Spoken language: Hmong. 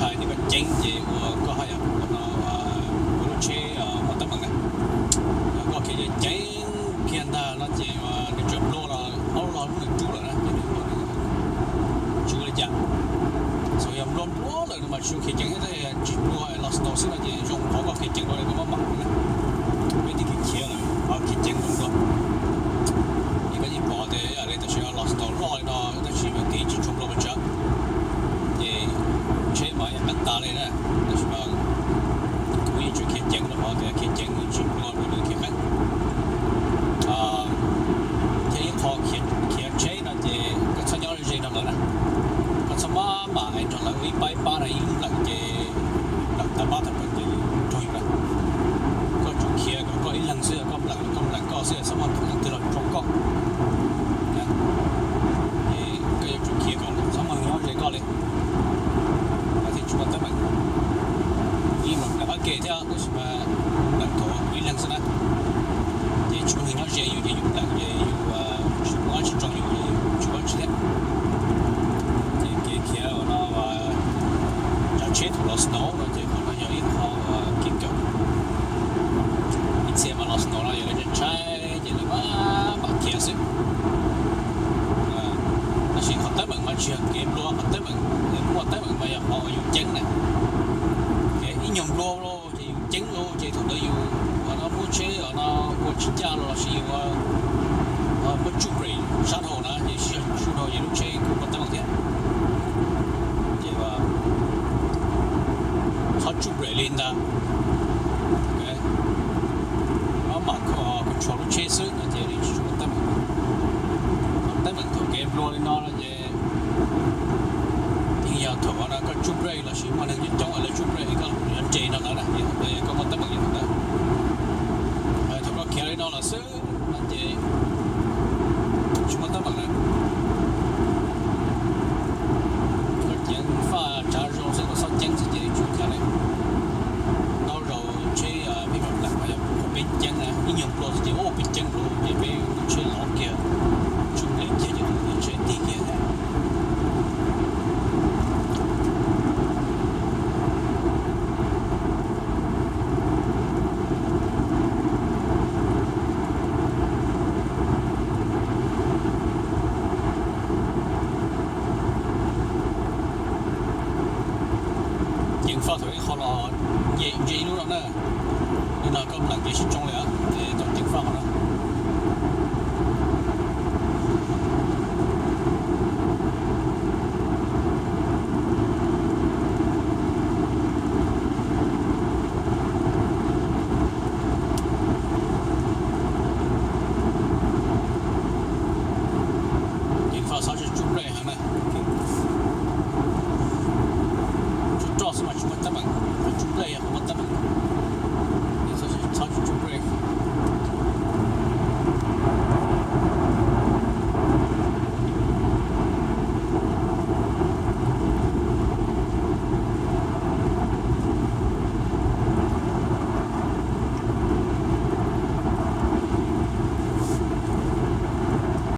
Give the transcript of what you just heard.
Hais tias koj ceev ces ua koj haj yam ua no, ua lub tsheb muaj teeb meem na. Koj khiav ceev kiag ntag no ces nws tsuas nplua los ob lub nws rub lawm na ces nws ua tsis ua li cas. Xav yog nplua nplua lawm no mas tsis khiav ceev thiab, tsis nplua los snow xwb no ces zoo qhov koj khiav ceev dua li koj maj mam na. Peb twb khiav khiav lawm, khiav ceev nplua nplua. Ces koj yeej pom tias yam li tam sim no los snow loj li no tab sis mas kev tsis tshua nplua pes tsawg. Ces tsheb mas yeej qeeb tas li na, tab sis mas kuv yeej tsuas khiav ceev rau qhov tias khiav ceev nws tsis nplua nws khiav qeeb. Thiab ib qho khiav tsheb no ces koj txhob nyob ze nrog lawv na, koj txhob maj mam nrog lawv ib pab ib pab na, ib lub nplawm ces nplawm tawv pab tawv peem ces raug yus na. Koj tsum khiav kom koj ib leeg xwb, koj nplawm koj nplawm koj xwb, txhob muaj leej twg los tsoo koj. Koj yuav tsum khiav kom txhob muaj leej nyob ze koj li, thiaj tsis muaj teeb meem. Yeej nplawm pab ke thiab tab sis mas nplawm thaum ib leeg xwb na, ces tsis muaj leej nyob ze yus ces yus nplawm ces yus tsis muaj dab tsi tsoo yus ces tsis muaj dab tsi thiab. Ces kev khiav uas no, tsav tsheb thaum los snow no ces qhov no yog ib qho kev kawm. Ib txhia mas los snow no yog lawv ntshai ces lawv maj mam khiav xwb. Tab sis qhov teeb meem mas tsis yog kev nplua, qhov teeb meem, muaj teeb meem mas yog qhov uas yus ceev na. Ib nyuag nplua los ces yus ceev los ces thaum ntawd yus uas no muab tsheb uas no ua tsis ncaj los sis yus muab tsuj brake sab dhau na ces sib sub dhau ces lub tsheb kuj muaj teeb meem thiab. Ces txhob tsuj brake li ntag. Maj mam control lub tsheb xwb no ces tsis muaj teeb meem. Teeb meem thaum kev nplua li no no ces yeej yog thaum no koj tsuj brake los sis muaj neeg coob coob lawv tsuj brake koj nres no lawm na, ces thaum ntawd koj muaj teeb meem yog thaum ntawd. Thaum koj khiav li no los xwb no ces tsis muaj teeb meem na. Koj ceev faj tsav zoo xwb, koj txhob ceev xwb ces tsis ua cas li. Tau zaum tsheb peb nplawm mas yog peb ceev na, ib nyuag nplua xwb ces ua peb ceev lawm ces peb tsheb lov kiag, tsuj brake kiag ces tsheb tig kiag. Ceev faj thaum ib qho los nce ib lub no na, li no koj nplawm ces sib tsoo li, ces tau ceev faj qhov no.